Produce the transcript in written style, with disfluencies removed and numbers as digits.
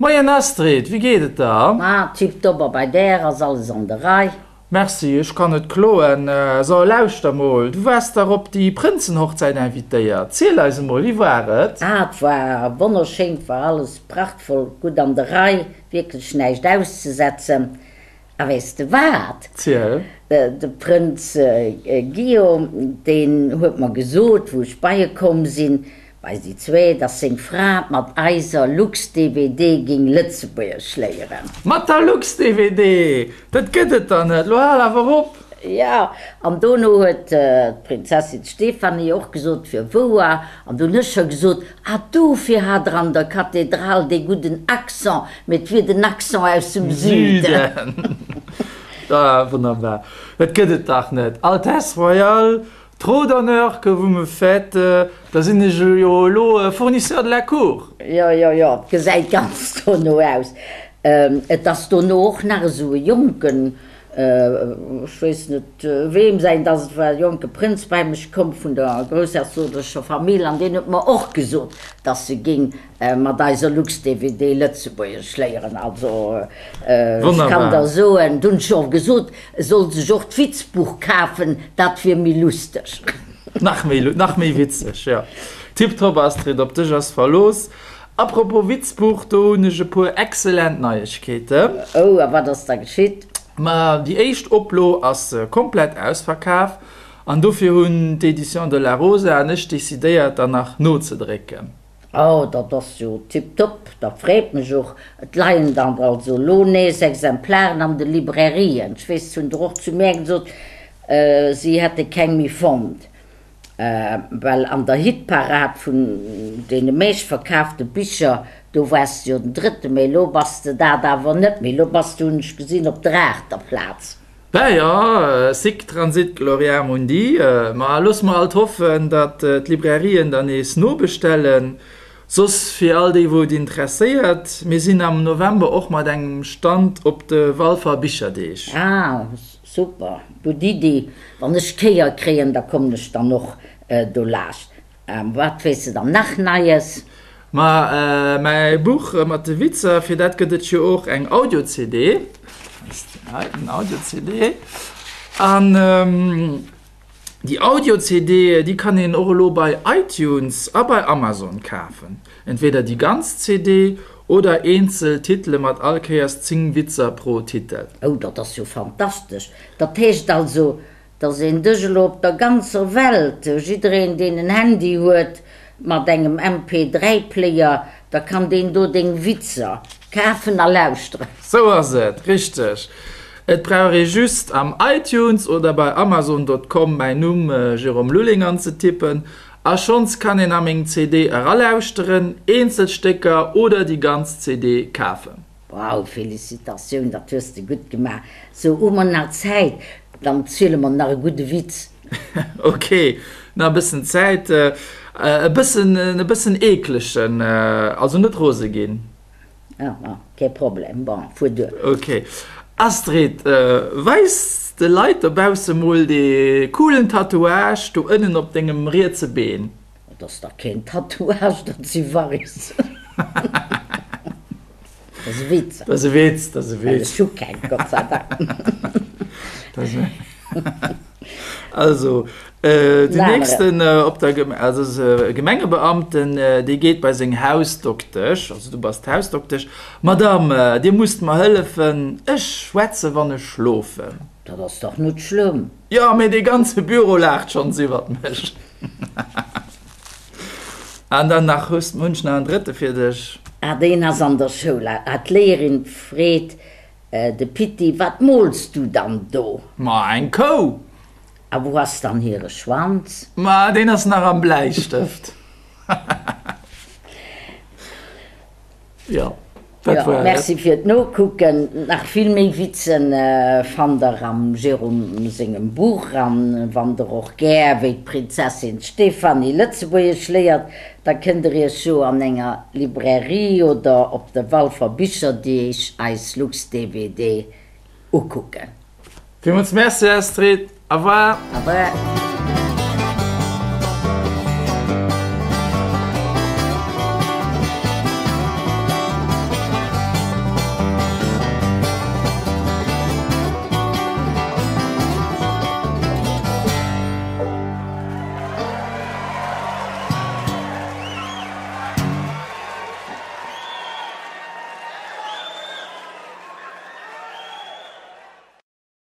Moien Astrid, wéi geet et der? Ah, tiptop, a bei där, ass alles an der Rei? Merci, ech kann net kloen. So, lauschter mol, du waars dach op déi Prënzenhochzäit invitéiert. Ziel eis emol, wéi war et? Ah, et war wonnerschéin, et war alles prachtvoll, gutt an der Rei, wierklech näischt auszesetzen. A weess de wat? Ziel. De Prënz Guillaume, deen huet mer gesot, wou ech bei e komm sinn, bei si zwee, dass seng Fra mat eiser Lux-DVD géing Lëtzebuergesch léieren. Mat der Lux-DVD? Dat gëtt et der net! Lo hal awer op! Jo, an dono huet d'Prinzessin Stéphanie och gesot, et wier wouer. An du hunn ech scho gesot, Ah, dofir hat der an der Kathedral dee gudden Accent, mee et wier den Accent aus dem Süden. Ah, wonnerbar. Dat gëtt et dach net! Altesse Royale, trop d'honneur que vous me faites, da sinn ech jo elo Fournisseur de la Cour. Jo, jo, jo, et gesäit ganz dono aus. Et ass dono och nach esou e jonken Ech weess net, weem säin dass et war, e jonke Prënz bei mech komm vun der groussherzoglecher Famill an deen huet mer och gesot, dass e géing mat eiser Lux-DVD Lëtzebuergesch léieren. Also ech kann der soen, dunn hunn ech och gesot, e soll sech och d'Witzbuch kafen, dat wier méi lusteg. Nach méi, nach méi witzeg, jo. Tiptop, Astrid, op dech ass Verlooss. A propos Witzbuch, do hunn ech e puer excellent Neiegkeeten. Oh, a wat ass da geschitt? Ma déi éischt Oplo ass komplett ausverkaf an dofir hunn d'Éditions de la Rosa an ech decidéiert, der nach nozedrécken. Oh, dat ass jo tiptop, dat freet mech och. Et leien dann also elo nees Exemplaren an de Librairien. Ech weess, se hunn der och zu mär gesot, si hätte keng méi fonnt. Well an der Hitparad vun deene meeschtverkaafte Bicher, do waars de jo den Drëtten, mee elo bass de dat awer net méi. Elo bass de, hunn ech gesinn, op der aachter Plaz. Ben jo, sic transit gloria mundi. Ma loosse mer alt hoffen, datt d'Librairien der nees nobestellen. Soss fir all déi wou et interesséiert, mir sinn am November och mat engem Stand op de Walfer Bicherdeeg. Ah, Super, gutt Iddi. Wann ech Kéier kréien, da kommen ech dann och do laascht. Wat weess de dann nach Neies? Ma mäi Buch mat de Witzer, fir dat gëtt et jo och eng Audio-CD. Hei, den Audio-CD. An déi Audio-CD, déi kann een och elo bei iTunes a bei Amazon kafen. Entweder déi ganz CD oder eenzel Titele mat all Kéiers 10 Witzer pro Titel. Oh, dat ass jo fantastesch! Dat heescht also, dass een dech elo op der ganzer Welt, jiddereen deen en Handy huet mat engem MP3-Player, da kann deen do deng Witzer kafen a lauschteren. Sou ass et, richteg! Et brauch ee just am iTunes oder bei Amazon dot com mäin Numm Jérôme Lulling anzetippen A schonns kann een a meng CD eralauschteren, eenzel Stécker oder déi ganz CD kafen. Wow, Felicitatioun, dat hues de gutt gemaach. Sou, hu mer nach Zäit? Dann ziele mer nach e gudde Witz. Ok, nach e bëssen Zäit. E bëssen, e bëssen eeklegen, also net rose ginn. Ah, kee Problem, bon, fuer duer. Ok. Astrid, weis de Leit dobausse mol dee coolen Tatouage do ënnen op dengem rietse Been. Dat ass dach keen Tatouage, dat si Varizen. Dat ass e Witz. Dat ass e Witz, dat ass e Witz. Well ech hu keng, Gott sei Dank. Also, den nächsten op der Gem also e Gemengebeamten, dee geet bei seng Hausdoktesch, also du bass d'Hausdoktesch, Madame, Dir musst mer hëllefen, ech schwätze wann ech schlofen. Dat ass dach net schlëmm. Jo, mee dee ganze Büro laacht schonns iwwert mech. An dann nach, hues, hunn ech nach en drëtte fir dech. Ah, deen ass an der Schoul. Ah, d'Léierin freet De Pitti, Wat mools du dann do? Ma eng Kou! A wou ass dann hire Schwanz? Ma deen ass nach am Bläistëft. Jo, dat war et. Merci fir d'Nokucken. Nach vill méi Witzen fannt der am Jérôme sengem Buch. An wann der och gär wéi d'Prinzessin Stéphanie Lëtzebuergesch léiert, Da kënnt der iech jo an enger Librairie oder op de Walfer Bicherdeeg eis Lux-DVD ukucken. Villmools Merci Astrid. Au revoir. Au revoir.